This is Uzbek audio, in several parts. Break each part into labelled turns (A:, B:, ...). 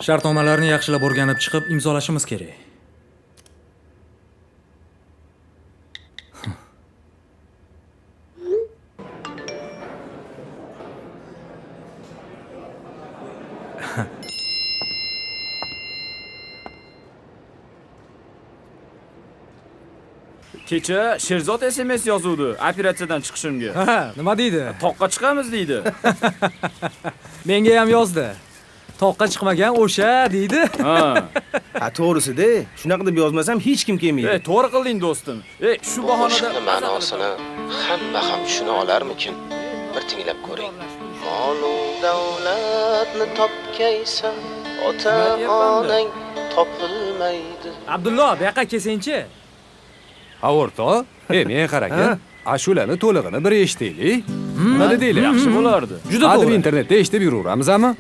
A: Shartnomalarni yaxshilab o'rganib chiqib imzolashimiz kerak.
B: Kecha Sherzod SMS yozuvdi operatsiyadan chiqishimga.
A: Ha, nima deydi?
B: Toqqa chiqamiz deydi.
A: Menga ham yozdi. Toqqa chiqmagan o'sha deydi.
B: Ha.
C: Ha, to'g'risi-da, shunaqa deb yozmasam hech kim kelmaydi.
B: To'g'ri qilding do'stim. Shu bahonada
D: Qo'shiqni ma'nosini hamma ham tushuna olarmikin? Bir tinglab ko'ring. Molu davlatni topgaysan, ota onang topilmaydi.
A: Abdullo, bu yoqqa kelsangchi.
E: Ha o'rtoq, men qaragin. Ashulani to'lig'ini bir eshitaylik. Nima dedinglar?
B: Yaxshi bo'lardi.
A: Juda
E: Hadi
A: to'g'ri.
E: internetda eshitib yuraveramizmi?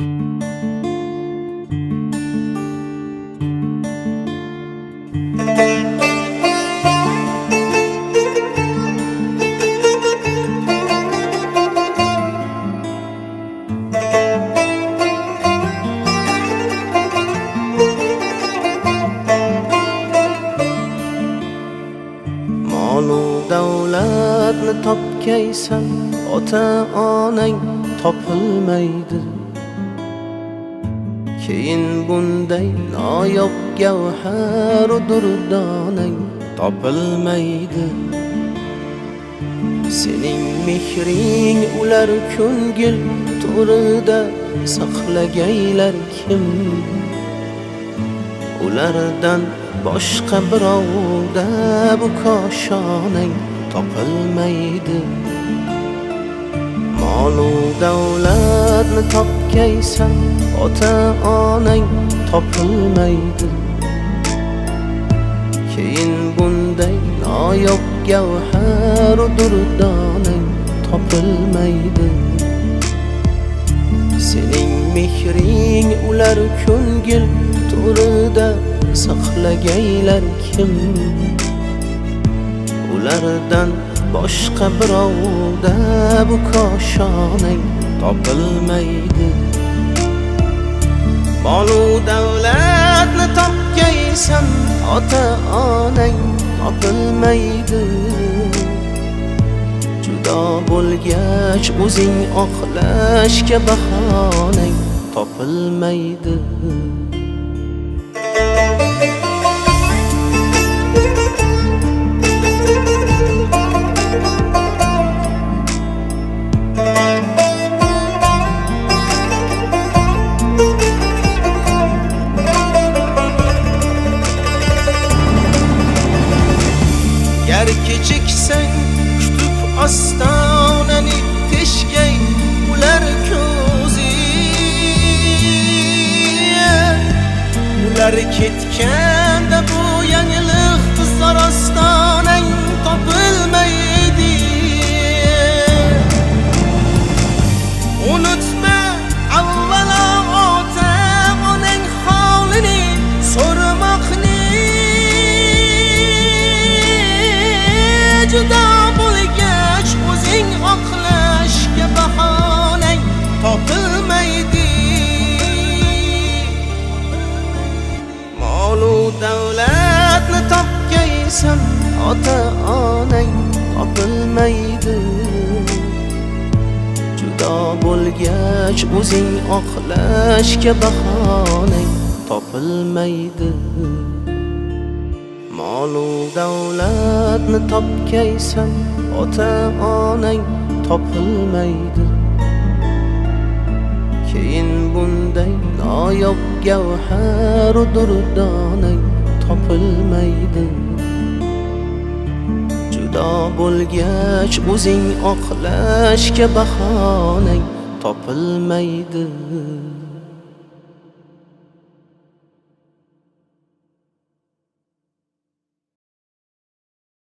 D: Molu davlatni topgaysan, ota onang topilmaydi. Keyin bunday noyob gavhar durdonang topilmaydi. Sening mehring ular ko'ngil to'rida saqlagaylar kim? Ulardan boshqa birovda bu koshonang topilmaydi. Molu davlatni topgaysan, ota onang topilmaydi. Keyin bunday noyob gavhar durdonang topilmaydi. Sening mehring ular ko'ngil to'rida saqlagaylar kim? Ulardan boshqa birovda bu koshonang topilmaydi. Molu davlatni topgaysan, ota onang topilmaydi. Judo bo'lgach o'zing oqlashga bahonang topilmaydi. Gar kechiksang kutib ostonani teshgay ular ko'zi. Ular ketganda bu yangliq tuzlar ostonang topilmaydi. Unutma avvalo ota onang holini so'rmoqni. Judo bo'lgach o'zing oqlashga bahonang topilmaydi. Molu davlatni topgaysan, ota onang topilmaydi. Judo bo'lgach o'zing oqlashga bahonang topilmaydi. Molu davlatni topgaysan, ota onang topilmaydi. Keyin bunday noyob gavhar durdonang topilmaydi. Judo bo'lgach o'zing oqlashga bahonang topilmaydi.